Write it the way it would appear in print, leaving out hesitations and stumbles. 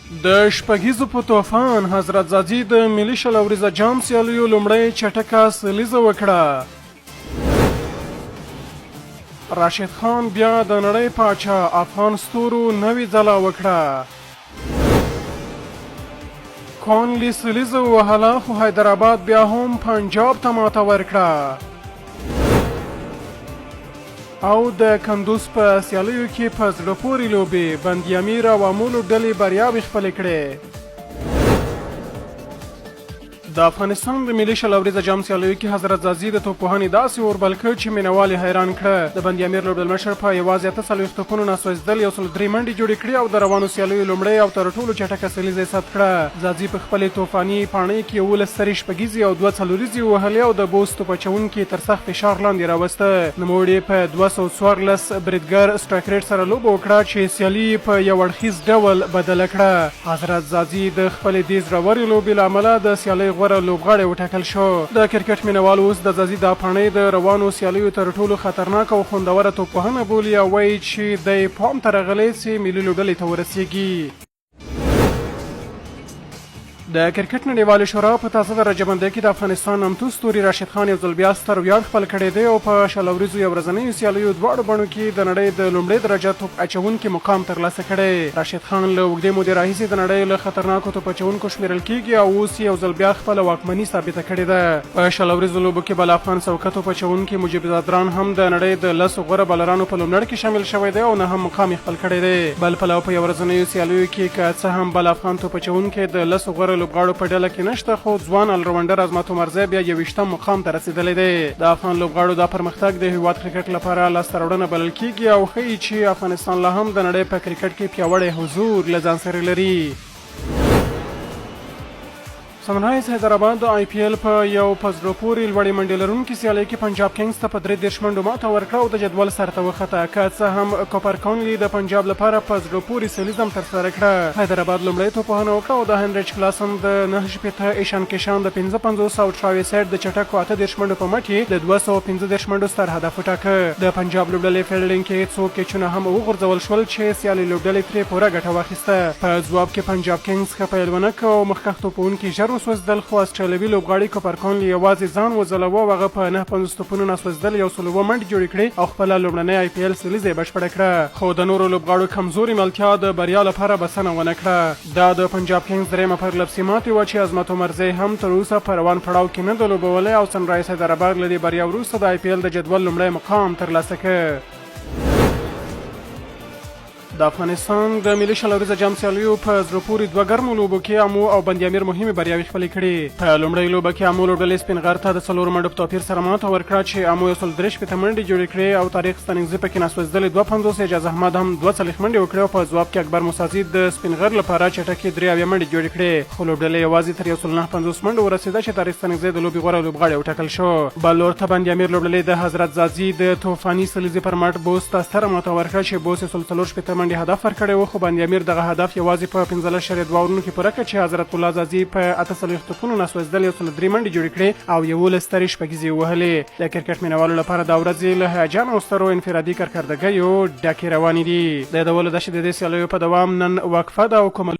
د شپږیزو په توفان حضرت ځاځي د ملي 20 اوریزه جام سیالیو لومړۍ چټکه سلیزه وکړه. راشد خان بیا د نړۍ پاچا، افغان ستورو نوې ځلا وکړه. کانلي سلیزه ووهله خو حیدرآباد بیا هم پنجاب ته ماته ورکړه. او د کندوز په سیالیو کې په زړه پورې لوبې بندي امیر او امو لوبډلې بریاوې خپلې کړې. د افغانستان د ملي 20 اوریزه جام سیالیو کې حضرت ځاځي د توپوهنې داسې اور بل کړ چې مینوال یې حیران کړه. د بندي امیر لوبډلمشر په یوازې 48 توپونو ناسوځېدل 103 منډې جوړې کړې او د روانو سیالیو لومړۍ او تر ټولو چټکه سلیزه یې ثبت کړه. ځاځي په خپلې توفاني پاڼۍ کې 11 سترې شپږیزې او دوه څلوریزې ووهلې او د بوست توپ اچوونکي تر سخت فشار لاندې راوسته. نوموړي په 214 بریدګر سټرایک ریټ سره لوبه وکړه چې سیالي یې په یو اړخیز ډول بدله کړه. حضرت ځاځي د خپلې دې زړورې لوبې له امله د سیالۍ غوره لوبغاړی وټاکل شو. د کرکټ مینهوال اوس د ځاځي دا پاڼۍ د روانو سیالیو تر ټولو خطرناکه او خوندوره توپوهنه بولي او وایي چې دی پام ته راغلی چې ملي لوبډلې ته ورسېږي. د کرکټ نړیوالې شورا په تازه درجه بندۍ کې د افغانستان نامتو ستوري راشد خان یو ځل بیا ستر ویاړ خپل کړی دی او په 20 اوریزو یو ورځنیو سیالیو دواړو بڼو کې د نړۍ د لومړۍ درجه توپ اچوونکي مقام ترلاسه کړی. راشد خان له اوږدې مودې راهیسې د نړۍ له خطرناکو توپ اچوونکو شمیرل کیږي او اوس یې یو ځل بیا خپله واکمني ثابته کړې ده. په 20 اوریزو لوبو کې بل افغان څوکه توپ اچوونکي مجیب ځدران هم د نړۍ د لسو غوره بالرانو په لومړ کې شامل شوی دی او نهم مقام یې خپل کړی دی. بل پلو په یو ورځنیو سیالیو کې که څه هم بل افغان توپ اچوونکی د لسو غوره لوبغاړو په ډله کې نشته، خو ځوان الراونډر عظمت عمرزی بیا 21م مقام ته رسېدلی دی. د افغان لوبغاړو دا پرمختګ د هیواد کرکټ لپاره لاسته راوړنه بلل کیږي او ښیي چې افغانستان لا هم د نړۍ په کرکټ کې پیاوړی حضور له ځان سره لري. سنرایز حیدرآباد د آی پي ایل په یو په زړه پورې لوړې منډې لرونکې سیالۍ کې پنجاب کینګز ته په 33 منډو ماته ورکړه او د جدول سر ته وخته. که څه هم کوپر کانلي د پنجاب لپاره په زړه پورې سلیزم ترسره کړه. حیدرآباد لومړی توپوهنه وکړه او د هنریچ کلاسن د 69، ایشان کشان د 55 او ټراویس هیډ د چټکو 38 منډو په مټ یې د 235 منډو ستر هدف وټاکه. د پنجاب لوبډلې فیلډینګ کې څو کیچونه هم وغورځول شول چې سیالې لوبډلې ترې پوره ګټه واخیسته. په ځواب کې پنجاب کینګز ښه پیل ونه کړ او مخکښ توپوهونکي ژر وسوځېدل، خو اسټرالیوي لوبغاړي کوپر کونلي یوازې ځان وځلوه او هغه په 59 توپونو ناسوځېدل 107 منډې جوړې کړې او خپله لومړنۍ آی پي ایل سلیزه یې بشپړه کړه، خو د نورو لوبغاړو کمزورې ملتیا د بریا لپاره بسنه ونه کړه. دا د پنجاب کینګز درېیمه پرلپسې ماتې وه چې عظمت عمرزی هم تر اوسه په روان پړاو کې نه ده لوبولې او سنرایز حیدرآباد له دې بریا وروسته د آی پي ایل د جدول لومړی مقام ترلاسه کړ. د افغانستان د ملي 20 اوریزه جام سیالیو په زړه پورې دوه ګرمو لوبو کې امو او بندي امیر مهمې بریاوې خپلې کړې. په لومړۍ لوبه کې امو لوبډلې سپین غر ته د څلورو منډو په توپیر سره ماته ورکړه چې امو 163 منډې جوړې کړې او طارق ستانکزي پکې ناسوځېدلې 52، اعجاز احمد هم 42 منډې وکړې او په ځواب کې اکبر موسازي د سپین غر لپاره چټکې 73 منډې جوړې کړې، خو لوبډلې یوازې تر 159 منډو ورسېده چې طارق ستانکزی د لوبې غوره لوبغاړی وټاکل شو. بل لور ته بندي امیر لوبډلې د حضرت ځاځي د توفاني سلیزې پر مټ بوس ته ستره ماته ورکړه چې بوس یې 164 منډې هدف ورکړی و، خو بندي امیر دغه هدف یوازې په 15.2 اورونو کې پوره کړ چې حضرت الله ځاځي په 48 توپونو ناسوځېدل 103 منډې جوړې کړې او 11 سترې شپږیزې یې ووهلې. د کرکټ مینهوالو لپاره دا ورځې له هیجان او سترو انفرادي کارکردګیو ډکې روانې دي. د یادولو ده چې د دې سیالیو په دوام نن وقفه ده او کومه.